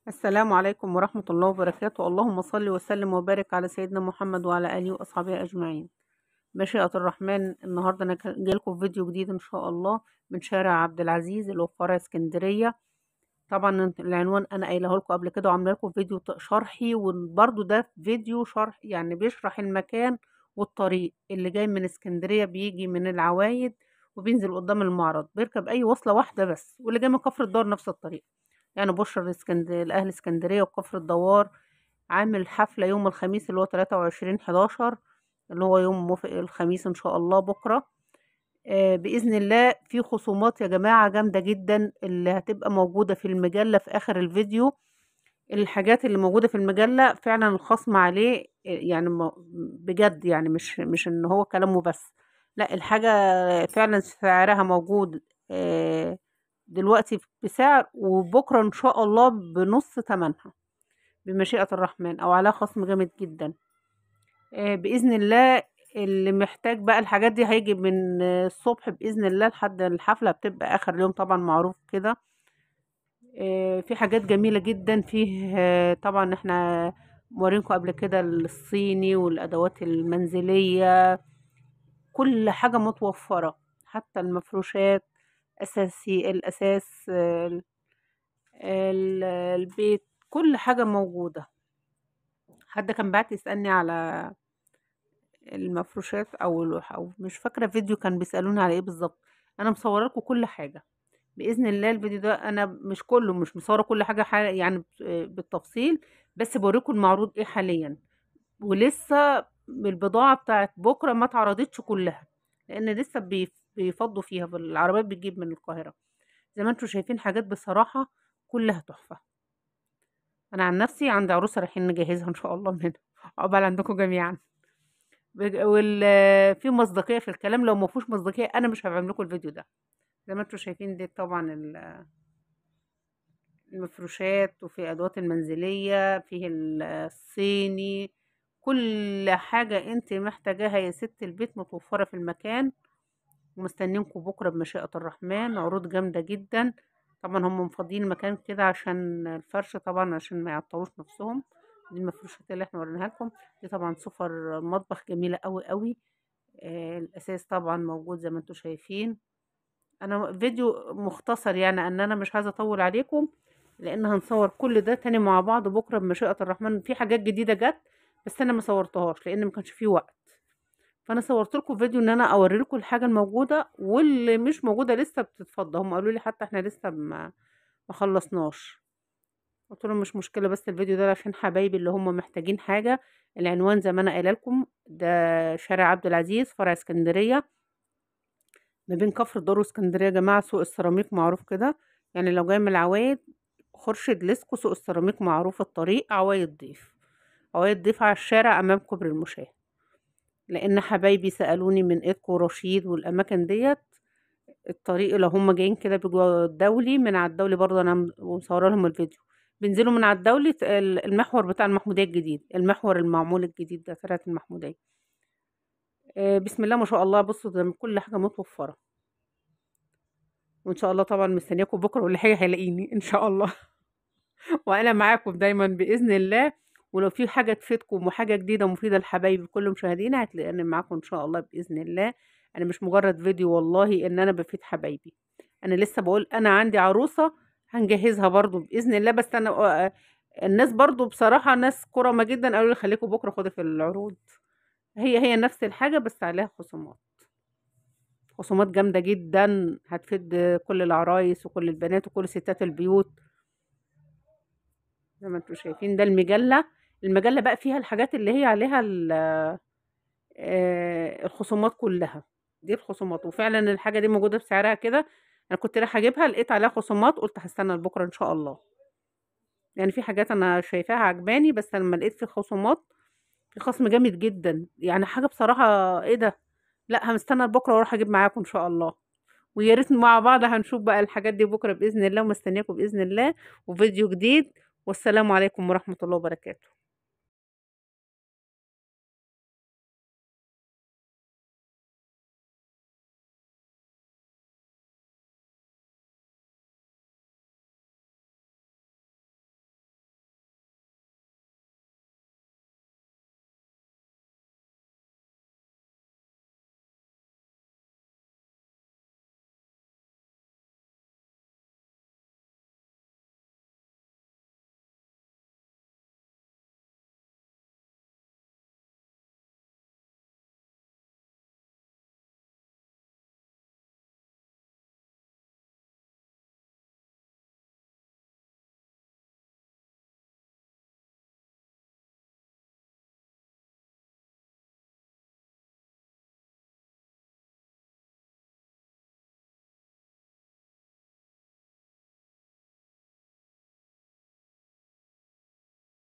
السلام عليكم ورحمة الله وبركاته. اللهم صل وسلم وبارك على سيدنا محمد وعلى آله وأصحابه أجمعين. مشيئة الرحمن، النهاردة أنا جايلكم في فيديو جديد إن شاء الله من شارع عبد العزيز اللي هو في فرع اسكندرية. طبعا العنوان أنا قايله لكم قبل كده وعامله لكم فيديو شرحي، وبرده ده فيديو شرح يعني بيشرح المكان والطريق. اللي جاي من اسكندرية بيجي من العوايد وبينزل قدام المعرض، بيركب أي وصلة واحدة بس، واللي جاي من كفر الدوار نفس الطريق. يعني بشر الأهل اسكندرية وكفر الدوار عامل حفلة يوم الخميس اللي هو 23/11 اللي هو يوم موافق الخميس إن شاء الله بكرة. بإذن الله في خصومات يا جماعة جامدة جدا اللي هتبقى موجودة في المجلة في آخر الفيديو. الحاجات اللي موجودة في المجلة فعلا الخصم عليه يعني بجد، يعني مش إن هو كلامه بس، لا الحاجة فعلا سعرها موجود دلوقتي بسعر، وبكرة إن شاء الله بنص تمنها بمشيئة الرحمن، أو على خصم جامد جدا بإذن الله. اللي محتاج بقى الحاجات دي هيجي من الصبح بإذن الله لحد الحفلة، بتبقى آخر اليوم طبعا معروف كده. في حاجات جميلة جدا فيه، طبعا احنا مورينكم قبل كده الصيني والأدوات المنزلية، كل حاجة متوفرة، حتى المفروشات، أساسي الأساس البيت، كل حاجة موجودة. حد كان بعت يسألني على المفروشات أو مش فاكرة فيديو كان بيسألوني على إيه بالظبط. أنا مصورة لكم كل حاجة بإذن الله. الفيديو ده أنا مش كله، مش مصورة كل حاجة يعني بالتفصيل، بس بوريكم المعروض إيه حاليا، ولسه البضاعة بتاعت بكرة ما اتعرضتش كلها لأن لسه بيفضوا فيها، العربيات بتجيب من القاهرة. زي ما انتم شايفين حاجات بصراحة كلها تحفة. أنا عن نفسي عندي عروسة رايحين نجهزها إن شاء الله من هنا، عقبال عندكم جميعا. في مصداقية في الكلام، لو ما فيهوش مصداقية أنا مش هعمل لكم الفيديو ده. زي ما انتم شايفين دي طبعا المفروشات، وفي أدوات المنزلية، فيه الصيني، كل حاجة انت محتاجاها يا ست البيت متوفرة في المكان. ومستنينكم بكرة بمشيئة الرحمن، عروض جامدة جدا. طبعا هم مفضيين المكان كده عشان الفرش، طبعا عشان ما يعطلوش نفسهم. دي المفروشات اللي احنا وريناها لكم. دي طبعا سفر مطبخ جميلة قوي قوي. الأساس طبعا موجود زي ما انتم شايفين. انا فيديو مختصر يعني، ان انا مش عايزة اطول عليكم لان هنصور كل ده تاني مع بعض بكرة بمشيئة الرحمن. في حاجات جديدة جت بس انا ما صورتهاش لان ما كانش فيه وقت، فانا صورت لكم فيديو ان انا اوري لكم الحاجة الموجودة واللي مش موجودة لسه بتتفضى. هم قالوا لي حتى احنا لسه ما خلصناش، قلت لهم مش مشكلة، بس الفيديو ده عشان حبايبي اللي هم محتاجين حاجة. العنوان زي ما انا قايله لكم، ده شارع عبد العزيز فرع اسكندرية، ما بين كفر الدار واسكندريه يا جماعة. سوق السيراميك معروف كده، يعني لو جاي من العوايد خورشيد لسكو سوق السيراميك معروف الطريق، عوايد ضيف، عوايد ضيف على الشارع امام كوبري المشاة. لان حبايبي سالوني من ايدكو ورشيد والاماكن ديت، الطريق لو هم جايين كده بيجوا الدولي، من على الدولي برضه انا مصوره لهم الفيديو، بينزلوا من على الدولي المحور بتاع المحموديه الجديد، المحور المعمول الجديد ده طلعت المحموديه. بسم الله ما شاء الله. بصوا ده كل حاجة متوفرة، وان شاء الله طبعا مستنياكم بكره، واللي حاجة هيلاقيني ان شاء الله وانا معاكم دايما باذن الله. ولو في حاجة تفيدكم وحاجه جديدة ومفيدة لحبايبي كل مشاهدينا هتلاقيني معاكم ان شاء الله باذن الله. انا مش مجرد فيديو والله ان انا بفيد حبايبي، انا لسه بقول انا عندي عروسه هنجهزها برضو باذن الله. بس انا الناس برضو بصراحة ناس كرمه جدا، قالوا لي خليكم بكره خدوا في العروض، هي نفس الحاجة بس عليها خصومات، خصومات جامدة جدا هتفيد كل العرايس وكل البنات وكل ستات البيوت. زي ما انتم شايفين ده المجلة، المجلة بقى فيها الحاجات اللي هي عليها الخصومات كلها، دي الخصومات. وفعلا الحاجة دي موجودة بسعرها كده، انا كنت رايحة اجيبها لقيت عليها خصومات، قلت هستنى لبكرة ان شاء الله. يعني في حاجات انا شايفاها عجباني، بس لما لقيت في خصومات، في خصم جامد جدا، يعني حاجة بصراحة ايه ده، لا هنستنى لبكرة واروح اجيب معاكم ان شاء الله. ويا ريت مع بعض هنشوف بقى الحاجات دي بكره باذن الله، ومستنياكم باذن الله وفيديو جديد. والسلام عليكم ورحمة الله وبركاته.